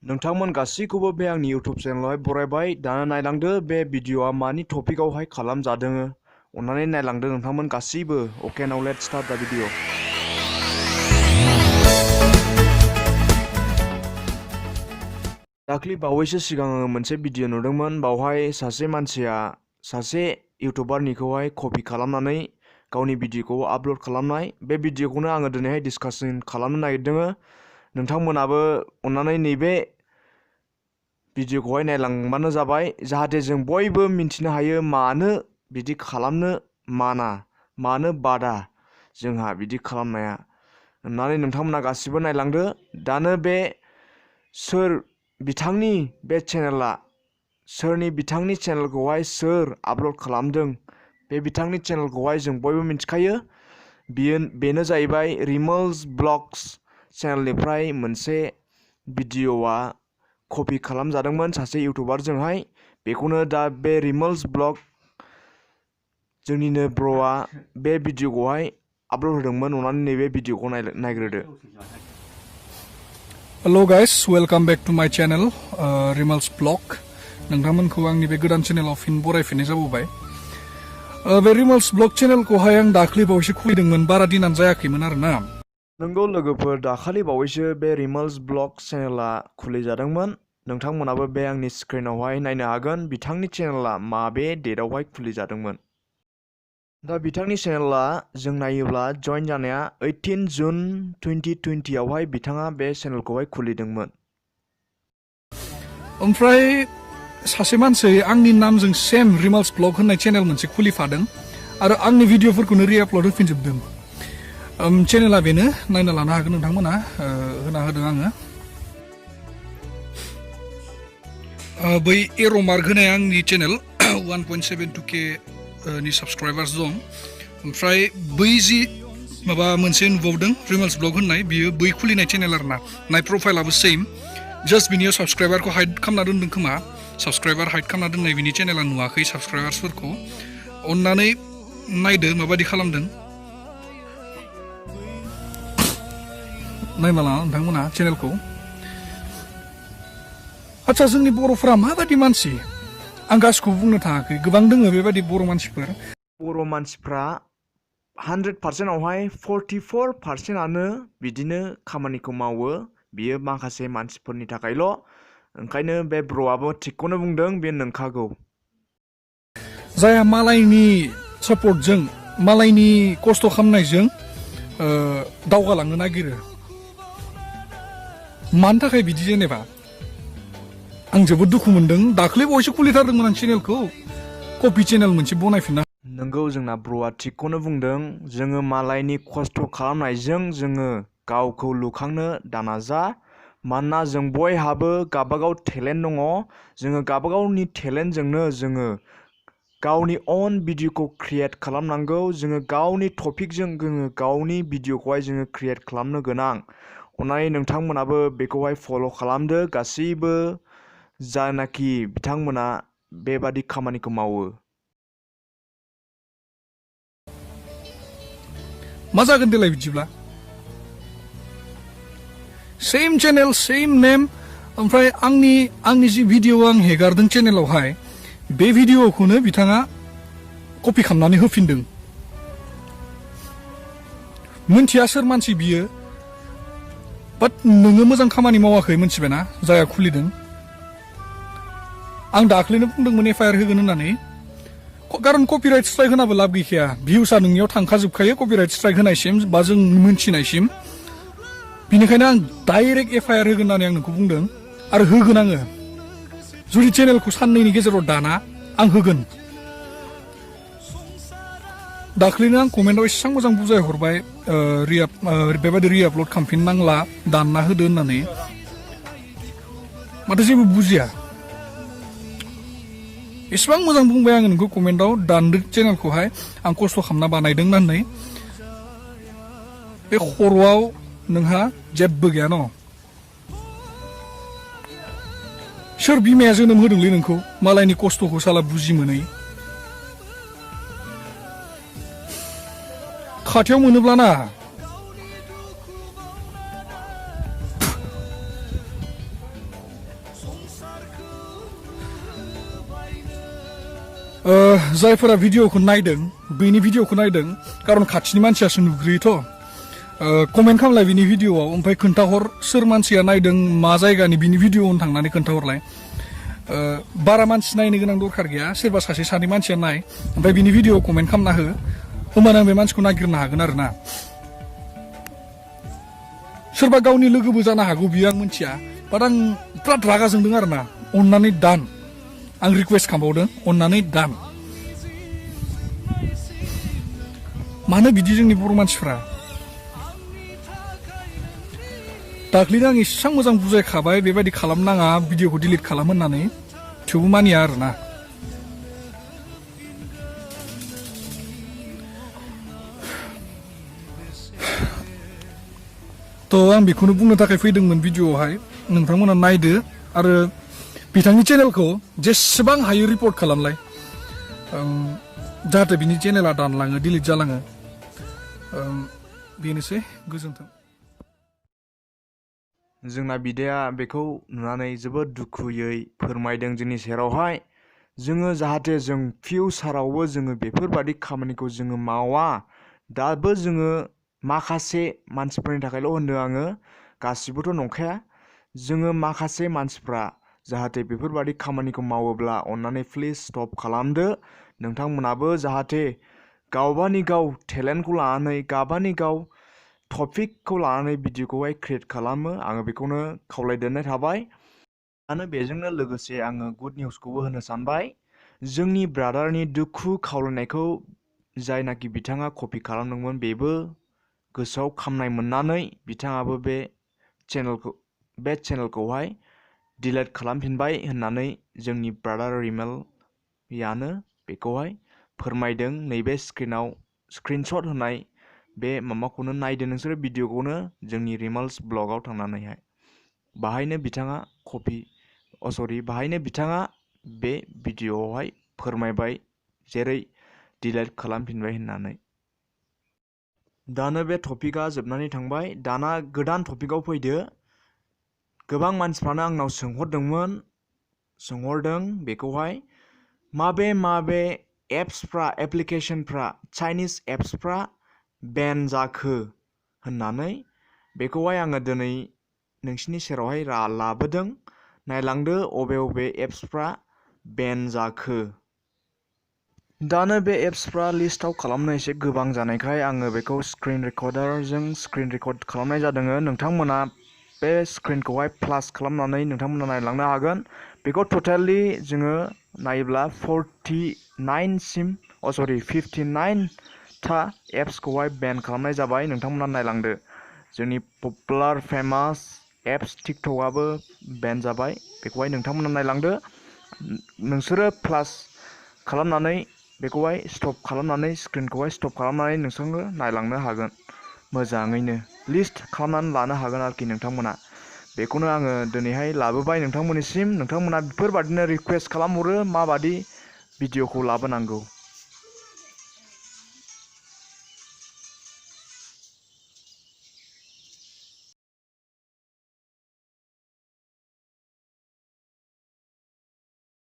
नोंथांमोन गासैखौबो बे आंनि YouTube चेनेलावहाय बरायबाय। दाना नायलांदो बे भिडिअआ मानि टपिकआवहाय खालामजादों। अन्नानै नायलांदो नोंथांमोन गासैबो। ओके नाउ लेट्स स्टार्ट द भिडिअ। दाख्लि बावैसो सिगां आङो मोनसे भिडिअ नुदोंमोन। बावहाय सासे मानसिया सासे इउटुबारनिखौहाय कपि खालामनानै गावनि भिडिअखौ आपल'ड खालामनाय। बे भिडिअखौनो आङो दिनैहाय डिसकासन खालामनो नागिरदों। नोंथांमोनाबो अन्नानै नैबे भिडिअखौहाय नायलांबानो जाबाय, जाहाथे जों बयबो मिन्थिनो हायो मानो बिदि खालामनो माना, मानो बादा जोंहा बिदि खालामनाया होननानै नोंथांमोना गासिबो नायलांदो। दानो बे सोर बिथांनि बे चेनेला, सोरनि बिथांनि चेनेलखौहाय सोर आपल'ड खालामदों, बे बिथांनि चेनेलखौहाय जों बयबो मिथिखायो। बेनो जाहैबाय रिमल्स ब्लग्स चेनेलनिफ्राय मोनसे भिडिअआ कपि खालामजादोंमोन सासे इउटुबारजोंहाय। बेखौनो दा बे रिमल्स ब्लग जोंनिनो ब्र'आ बे भिडिअखौहाय आपल'ड होदोंमोन। अन्नानै नैबे भिडिअखौ नायग्रोदो। Hello guys, welcome back to my channel Rimal's blog. नोंथांमोनखौ आंनि बे गोदान चेनेलाव फिन बरायफिननाय जाबोबाय। बे रिमल्स ब्लग चेनेलखौहाय आं दाख्लै बावैसो खुलिदोंमोन, बारा दिनानो जायाखैमोन आरोना। नंगौ लोगोफोर, दाखालि बावैसो बे रिमल्स ब्लग चेनेला खुलिजादोंमोन। नोंथांमोनाबो बे आंनि स्क्रिनावहाय नायनो हागोन बिथांनि चेनेला माबे डेटआवहाय खुलिजादोंमोन। दा बिथांनि चेनेला जों नायोब्ला जइन जानाया 18 जुन 2020आवहाय बिथाङा बे चेनेलखौहाय खुलिदोंमोन। ओमफ्राय सासे मानसि आंनि नामजों सेम रिमल्स ब्लग होननाय चेनेल मोनसे खुलिफादों आरो आंनि भिडिअफोरखौनो रिआपल'ड होफिनजोबदों। चेनेला बेनो, नायना लानो हागोन नोंथांमोना, होना होदों आङो। बै एर' मार्क होनाय आंनि चेनेल 1.72K नि साबस्क्राइबार्स दं। ओमफ्राय बै जि माबा मोनसे नुबावदों रिमल्स ब्लग होननाय, बियो बै खुलिनाय चेनेल आरोना। नाय प्रफाइलाबो सेम, जास्ट बिनियाव साबस्क्राइबारखौ हाइड खालामना दोनदों खोमा। साबस्क्राइबार हाइड खालामना दोननाय बिनि चेनेला नुवाखै साबस्क्राइबार्सफोरखौ। अन्नानै नायदो माबायदि खालामदों, नायना लाना नोंथांमोना चेनेलखौ। आच्छा, जोंनि बर'फोरा माबायदि मानसि आं गासिखौबो बुंनो थाङाखै, गोबां दोङो बेबायदि बर' मानसिफोर। बर' मानसिफ्रा 100%आवहाय 44%आनो बिदिनो खामानिखौ मावो। बियो माखासे मानसिफोरनि थाखायल'। ओंखायनो बे ब्र'आबो थिगखौनो बुंदों, बे नंखागौ। जायहा मालायनि सापर्टजों, मालायनि खस्थ' खालामनायजों दावगालांनो नागिरो, मानि थाखाय बिदि जेनेबा आं जोबोद दुखु मोनदों। दाख्लै बावैसो खुलिथारदोंमोन आं चेनेलखौ, कपि चेनेल मोनसे बनायफिनना। नंगौ, जोंना ब्र'आ थिगखौनो बुंदों। जोङो मालायनि खस्थ' खालामनायजों जोङो गावखौ लुखांनो दानाजा। मानोना जों बयहाबो गावबागाव टेलेन्ट दङ। जोङो गावबागावनि टेलेन्टजोंनो जोङो गावनि अन भिडिअखौ क्रिएट खालामनांगौ। जोङो गावनि टपिकजों जोङो गावनि भिडिअखौहाय जोङो क्रिएट खालामनो गोनां। अन्नानै नोंथांमोनाबो बेखौहाय फल' खालामदो गासैबो जानाखि बिथांमोना बेबादि खामानिखौ मावो। मा जागोन देलाय बिदिब्ला? सेम चेनेल, सेम नेम। ओमफ्राय आंनि जि भिडिअ आं हेगारदों चेनेलावहाय, बे भिडिअखौनो बिथाङा कपि खालामनानै होफिनदों। मोनथिया सोर मानसि बियो, बाट नोङो मोजां खामानि मावाखै, मोनथिबायना, जायहा खुलिदों। आं दाख्लैनो बुंदोंमोन FIR होगोन होननानै, खारन कपिराइट स्ट्राइक होनाबो लाब गैखाया। भिउसआ नोंनियाव थांखाजोबखायो कपिराइट स्ट्राइक होनायसिम बा जों मोनथिनायसिम। बिनिखायनो आं डाइरेक्ट FIR होगोन होननानै आं नोंखौ बुंदों, आरो होगोन आङो। जुदि चेनेलखौ साननैनि गेजेराव दाना, आं होगोन। दाख्लैनो आं कमेन्टआव एसेबां मोजां बुजायहरबाय, बेबायदि रिआपल'ड खालामफिननांला, दानना होदो होननानै। माथो जेबो बुजिया। एसेबां मोजां बुंबाय आङो नोंखौ कमेन्टआव, दानदो चेनेलखौहाय, आं खस्थ' खालामना बानायदों होननानै। बे खर'आव नोंहा जेबो गैया न'? सोर बिमाया जोनोम होदोंलै नोंखौ, मालायनि खस्थ'खौ साला बुजि मोनै? खाथियाव मोनोब्लाना जायफोरा भिडिअखौ नायदों बेनि भिडिअखौ नायदों खारन खाथिनि मानसियासो नुग्रोयोथ' कमेन्ट खालामलाय बिनि भिडिअआव ओमफ्राय खोन्थाहर सोर मानसिया नायदों मा जायगानि बिनि भिडिअआव थांनानै खोन्थाहरलाय बारा मानसि नायनो गोनां दरखार गैया सोरबा सासे सानै मानसिया नाय ओमफ्राय बिनि भिडिअआव कमेन्ट खालामना हो होमबानो आं बे मानसिखौ नागिरनो हागोन आरो ना सोरबा गावनि लोगोबो जानो हागौ बियो आं मिथिया बाट आं बिराद रागा जोंदों आरो ना अन्नानै दान आं रिकुवेस्ट खालामबावदों अन्नानै दान मानो बिदि जोंनि बर' मानसिफ्रा दाख्लैनो आं एसेबां मोजां बुजायखाबाय बेबायदि खालामनाङा भिडिअखौ डिलिट खालाम होननानै थेवबो मानिया आरो ना थ' आं बेखौनो बुंनो थाखाय फैदोंमोन भिडिअआवहाय नोंथांमोना नायदो आरो बिथांनि चेनेलखौ जेसेबां हायो रिपर्ट खालामलाय जाहाथे बिनि चेनेला दानलाङो डिलिट जालाङो बेनोसै गोजोन्थों जोंना बिदाया बेखौ नुनानै जोबोद दुखुयै फोरमायदों जोंनि सेरावहाय जोङो जाहाथे जों फिउचारावबो जोङो बेफोरबादि खामानिखौ जोङो मावा दाबो जोङो माखासे मानसिफोरनि थाखायल' होनदों आङो गासिबोथ' नंखाया जोङो माखासे मानसिफ्रा जाहाथे बेफोरबादि खामानिखौ मावोब्ला अन्नानै प्लिज स्टप खालामदो नोंथांमोनाबो जाहाथे गावबानि गाव टेलेन्टखौ लानानै गावबानि गाव टपिकखौ लानानै भिडिअखौहाय क्रिएट खालामो आङो बेखौनो खावलायदेरनाय थाबाय आरो बेजोंनो लोगोसे आङो गुड निउसखौबो होनो सानबाय जोंनि ब्रादारनि दुखु खावलायनायखौ जायनाखि बिथाङा कपि खालामदोंमोन बेबो गोसोआव खामनाय मोननानै बिथाङाबो बे चेनेलखौहाय डिलिट खालामफिनबाय होननानै जोंनि ब्रादार रिमेलयानो बेखौहाय फोरमायदों नैबे स्क्रिनाव स्क्रिनशट होनाय बे माबाखौनो नायदो नोंसोरो भिडिअखौनो जोंनि रिमाल्स ब्लगाव थांनानैहाय बाहायनो बिथाङा बाहायनो बिथाङा बे भिडिअआवहाय फोरमायबाय जेरै डिलिट खालामफिनबाय होननानै दानो बे टपिकआ जोबनानै थांबाय दाना गोदान टपिकआव फैदो गोबां मानसिफ्रानो आंनाव सोंहरदों बेखौहाय माबे एप्लिकेशनफ्रा चाइनिस एप्सफ्रा बेन जाखो होननानै बेखौहाय आङो दिनै नोंसिनि सेरावहाय लाबोदों नायलांदो अबे एप्सफ्रा बेन जाखो दानो बे एप्सफ्रा लिस्टआव खालामनो एसे गोबां जानायखाय आङो बेखौ स्क्रिन रेकर्डारजों स्क्रिन रेकर्ड खालामनाय जादों नोंथांमोना बे स्क्रिनखौहाय प्लास खालामनानै नोंथांमोना नायलांनो हागोन बेखौ टटेलि जोङो नायोब्ला 59 था एप्सखौहाय बेन खालामनाय जाबाय नोंथांमोना नायलांदो जोंनि पपुलार फेमास एप्स टिकटकआबो बेन जाबाय बेखौहाय नोंथांमोना नायलांदो नोंसोरो प्लास खालामनानै बेखौहाय स्टप खालामनानै स्क्रिनखौहाय स्टप खालामनानै नोंसोरो नायलांनो हागोन मोजाङैनो लिस्ट खालामनानै लानो हागोन आरोखि नोंथांमोना बेखौनो आङो दिनैहाय लाबोबाय नोंथांमोननिसिम नोंथांमोना बेफोरबादिनो रिकुवेस्ट खालामहरो माबादि भिडिअखौ लाबोनांगौ